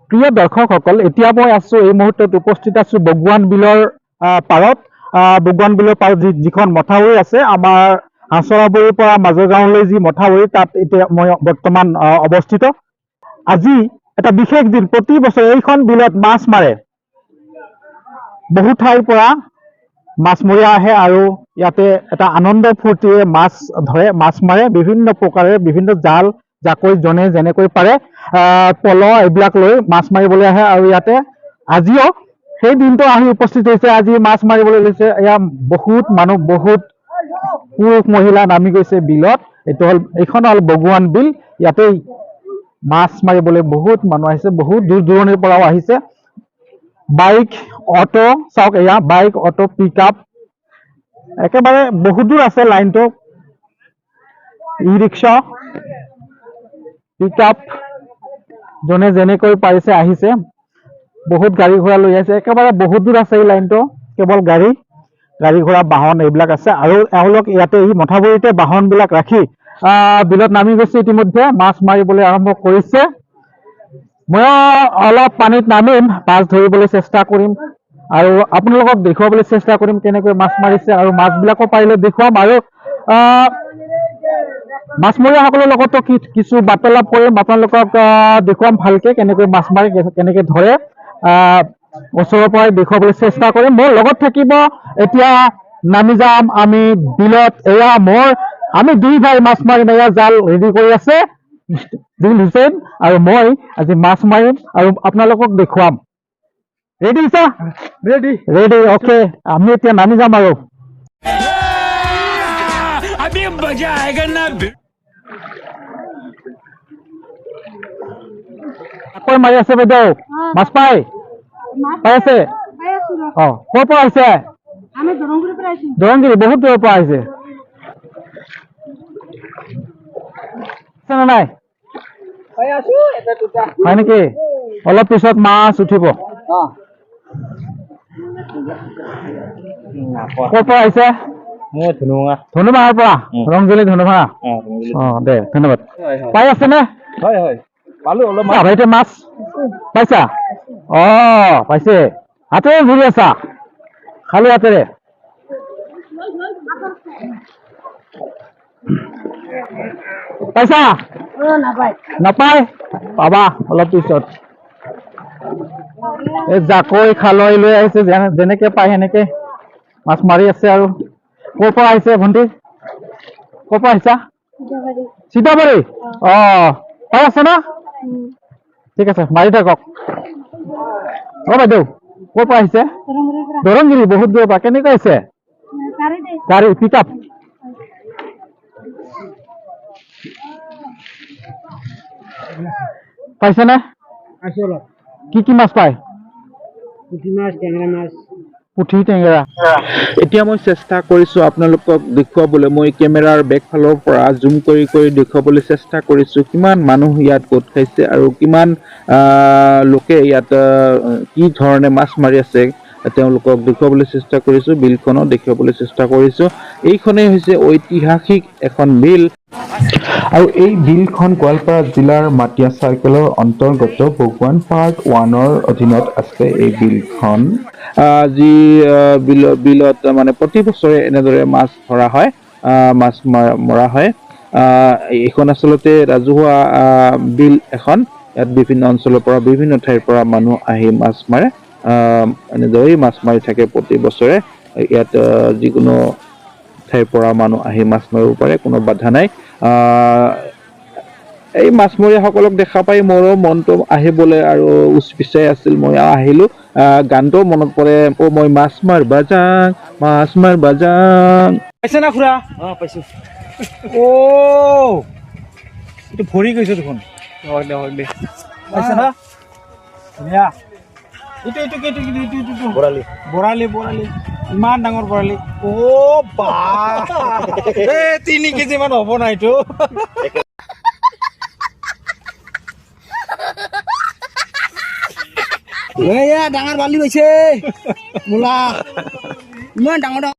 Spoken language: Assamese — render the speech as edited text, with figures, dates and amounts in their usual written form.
প্ৰিয় দৰ্শকসকল, এতিয়া মই আছো, এই মুহূৰ্তত উপস্থিত আছো বগুৱান বিলৰ পাৰত। বগুৱান বিলৰ পাৰত যিখন মথাউৰি আছে, আমাৰ হাঁচৰাবৰীৰ পৰা মাজৰগাঁৱলৈ যি মথাউৰি, তাত এতিয়া মই বৰ্তমান অৱস্থিত। আজি এটা বিশেষ দিন। প্ৰতি বছৰে এইখন বিলত মাছ মাৰে। বহু ঠাইৰ পৰা মাছমৰীয়া আহে আৰু ইয়াতে এটা আনন্দ ফূৰ্তিৰে মাছ ধৰে, মাছ মাৰে বিভিন্ন প্ৰকাৰে, বিভিন্ন জাল, জাকৈ, জনে যেনেকৈ পাৰে, পল এইবিলাক লৈ মাছ মাৰিবলৈ আহে। আৰু ইয়াতে আজিও সেই দিনটো আহি উপস্থিত হৈছে। আজি মাছ মাৰিবলৈ লৈছে। এয়া বহুত মানুহ, বহুত পুৰুষ মহিলা নামি গৈছে বিলত। এইখন হ'ল বগুৱান বিল। ইয়াতে মাছ মাৰিবলৈ বহুত মানুহ আহিছে, বহুত দূৰ দূৰণিৰ পৰাও আহিছে। বাইক, অটো, চাওক, এয়া বাইক, অটো, পিক আপ, একেবাৰে বহুত দূৰ আছে লাইনটো। ই ৰিক্সা, পিক আপ, যোনে যেনেকৈ পাৰিছে আহিছে। বহুত গাড়ী ঘোঁৰা লৈ আহিছে। একেবাৰে বহুত দূৰ আছে এই লাইনটো। কেৱল গাড়ী গাড়ী ঘোঁৰা, বাহন এইবিলাক আছে। আৰু এওঁলোক ইয়াতে এই মথাউৰিতে বাহনবিলাক ৰাখি বিলত নামি গৈছে। ইতিমধ্যে মাছ মাৰিবলৈ আৰম্ভ কৰিছে। ময়ো অলপ পানীত নামিম, মাছ ধৰিবলৈ চেষ্টা কৰিম আৰু আপোনালোকক দেখুৱাবলৈ চেষ্টা কৰিম কেনেকৈ মাছ মাৰিছে আৰু মাছবিলাকো পাৰিলে দেখুৱাম। আৰু মাছমৰীয়াসকলৰ লগতো কিছু বাৰ্তালাপ কৰিম। আপোনালোকক দেখুৱাম ভালকে কেনেকৈ মাছ মাৰে, কেনেকৈ ধৰে, ওচৰৰ পৰাই দেখুৱাবলৈ চেষ্টা কৰিম। মোৰ লগত থাকিব। এতিয়া নামি যাম আমি বিলত। এয়া আমি দুই ভাই মাছ মাৰিম। এয়া জাল ৰেডি কৰি আছে দিল হুছেইন আৰু মই আজি মাছ মাৰিম আৰু আপোনালোকক দেখুৱাম। ৰেডি? ৰেডি। Ready, okay. আমি এতিয়া নামি যাম আৰু। अभी मजा आएगा ना। জাকৈ মাৰি আছে বাইদেউ, মাছ পাই পাই আছে? পাই আছো ৰ। অ, ক'ৰ পৰা আহিছে? আমি দৰংগুৰিৰ পৰা আহিছো। দৰংগিৰি, বহুত দূৰৰ পৰা আহিছে। আছে নে নাই? পাই আছো এটা দুটা। হয় নেকি? অলপ পিছত মাছ উঠিব। ক'ৰ পৰা আহিছে? মই ধুনুঙা। ধনুবাহাৰ পৰা? ৰংজুলি ধনুবাহা। অ, দে, ধন্যবাদ। হয় হয়। পাই আছে নে? হয় হয়, পালো অলপ। ভাইতে মাছ পাইছা? অ, পাইছে। হাতেৰে ধৰি আছা, খালী হাতেৰে পাইছা? অ, নাপায়। নাপায়, পাবা অলপ পিছত। এই জাকৈ, খালৈ লৈ আহিছে। যেনেকে পায় সেনেকে মাছ মাৰি আছে। আৰু ক'ৰ পৰা আহিছে ভণ্টি? ক'ৰ পৰা আহিছা? সীতাবাৰী। অ, পাই আছে না? ঠিক আছে, মাৰি থাকক। অ বাইদেউ, ক'ৰ পৰা আহিছে? দৰংগুৰিৰ পৰা। দৰংগিৰি, বহুত দূৰৰ পৰা। কেনেকৈ আহিছে? গাড়ীতে। গাড়ী, পিক আপ। পাইছেনে? আছো অলপ। কি কি মাছ পায়? পুঠি মাছ, টেঙেৰা মাছ। পুঠি, টেঙেৰা। এতিয়া মই চেষ্টা কৰিছোঁ আপোনালোকক দেখুৱাবলৈ। মই কেমেৰাৰ বেকফালৰ পৰা জুম কৰি কৰি দেখুৱাবলৈ চেষ্টা কৰিছোঁ কিমান মানুহ ইয়াত গোট খাইছে আৰু কিমান লোকে ইয়াত কি ধৰণে মাছ মাৰি আছে, তেওঁলোকক দেখুৱাবলৈ চেষ্টা কৰিছোঁ। বিলখনো দেখুৱাবলৈ চেষ্টা কৰিছোঁ। এইখনেই হৈছে ঐতিহাসিক এখন বিল আৰু এই বিলখন গোৱালপাৰা জিলাৰ মাটিয়া চাৰ্কেলৰ অন্তৰ্গত ভগৱান পাৰ্ট 1ৰ অধীনত আছে এই বিলখন, যি বিলত মানে প্ৰতি বছৰে এনেদৰে মাছ ধৰা হয়, মাছ মৰা হয়। এইখন আচলতে ৰাজহুৱা বিল এখন। ইয়াত বিভিন্ন অঞ্চলৰ পৰা, বিভিন্ন ঠাইৰ পৰা মানুহ আহি মাছ মাৰে। এনেদৰেই মাছ মাৰি থাকে প্ৰতি বছৰে। ইয়াত যিকোনো ঠাইৰ পৰা মানুহ আহি মাছ মাৰিব পাৰে, কোনো বাধা নাই। এই মাছমৰীয়াসকলক দেখা পাই মোৰো মনটো আহিবলৈ আৰু উচপিচাই আছিল। মই আহিলো। গানটোও মনত পৰে, অ মই মাছ মাৰবা যাং, মাছ মাৰবা যাং। পাইছে না খুৰা? অ, পাইছো। অ, এইটো ভৰি গৈছে দেখোন। হওক দে, হওক দে। পাইছে না? ধুনীয়া। এইটো কি? এইটো কি? এইটো বৰালি। বৰালি, বৰালি, ইমান ডাঙৰ বৰালি। অ বা, এই 3 কেজি মান হ'ব না এইটো? এয়া ডাঙৰ বালি পাইছে। মূলা ইমান ডাঙৰ ডাঙৰ।